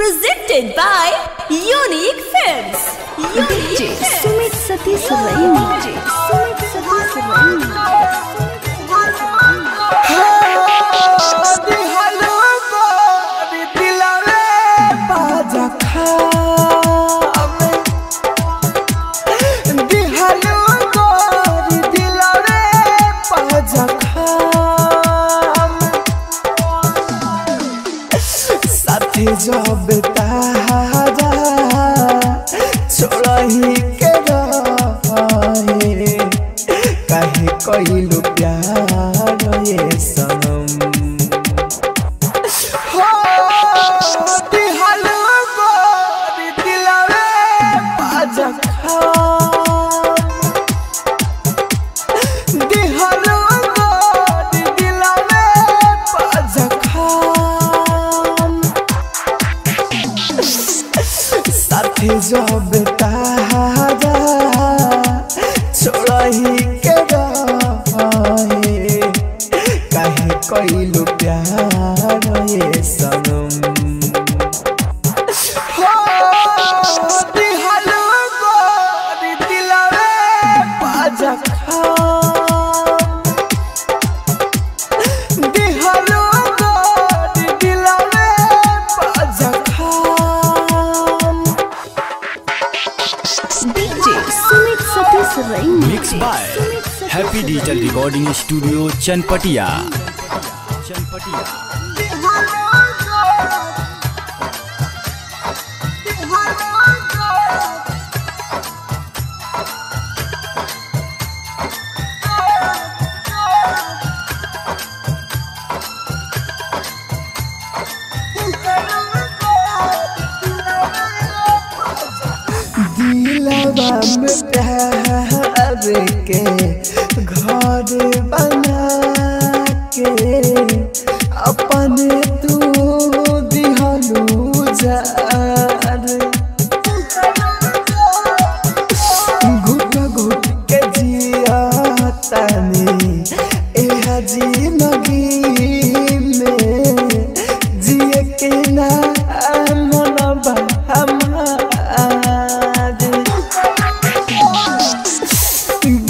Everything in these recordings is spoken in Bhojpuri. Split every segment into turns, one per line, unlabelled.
Presented by Unique Films.
DJ Sumit Satish Raima. Sumit Satish Raima.
जब तारा छोड़ही के रहे काहे कइलू प्यार ये सनम हो दिहलू गोरी दिलवे बाजा खाम दिहलू गोरी दिलवे बाजा खाम साथे जब तारा छोड़ही के रहे काहे कइलू प्यार ये सनम हो दिहलू गोरी दिलवे बाजा खाम दिहलू गोरी दिलवे बाजा खाम।
DJ Sumit Satish Raima.
Mix by Happy Digital Recording Studio Chanpatia. Chanpatia.
दिलवा में प्यार के घर बना के अपने तू दिहलू जार घुट घुट के जिया तनी एह जिंदगी में जिए के ना मनबा हमार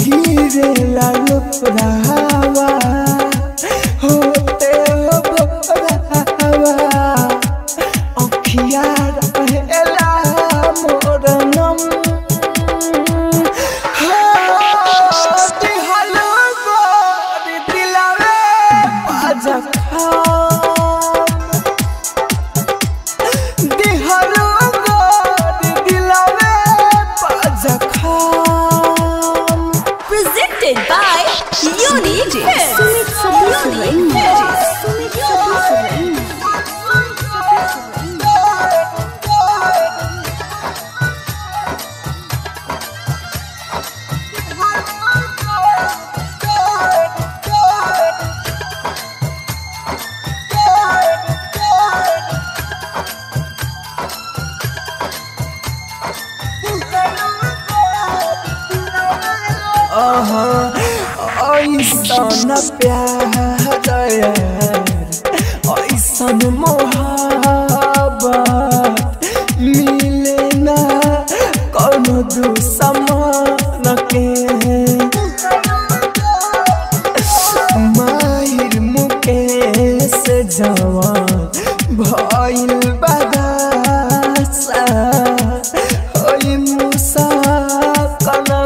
गिरे लाल रावा होते रावा अखिया रहेला मोर नम हो दिहलू गोरी दिलवे बाजा खाम दिहलू गोरी दिलवे बाजा खाम।
Presented by Unique
DJ
Films.
Sumit Satish
Unique
Raima.
Films.
Sumit Satish Raima.
ऐसन प्यार ऐसन मोहब्बत मिले ना कोनो दुश्मन के माहिर मुकेश जवान भइल बदासा होई मुसा कना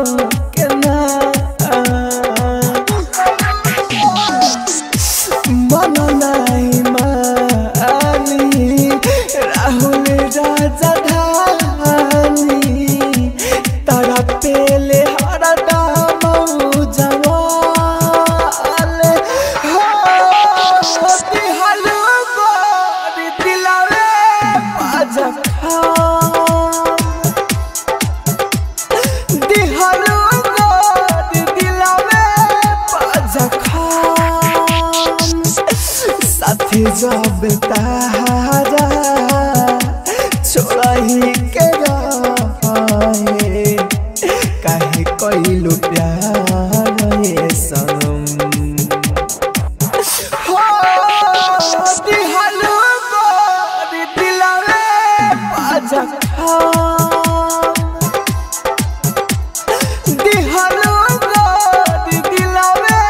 के ना मन नाही मानी राहुल राजधानी तारा पेले हरदम जवाल हो दिहलू गोरी दिलवे बाजा खाम दिहलू गोरी दिलवे बाजा खाम साथी जब तारा छोड़ही के रहे काहे कइलू प्यार ये सनम हो दिहलू गोरी दिलवे जखम। दिहलो गोर दिलवे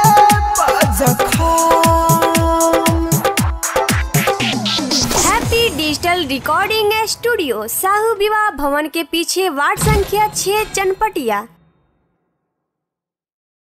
पा जखम।
Happy digital recording studio, Sahu विवाह भवन के पीछे, वार्ड संख्या 6, चनपटिया।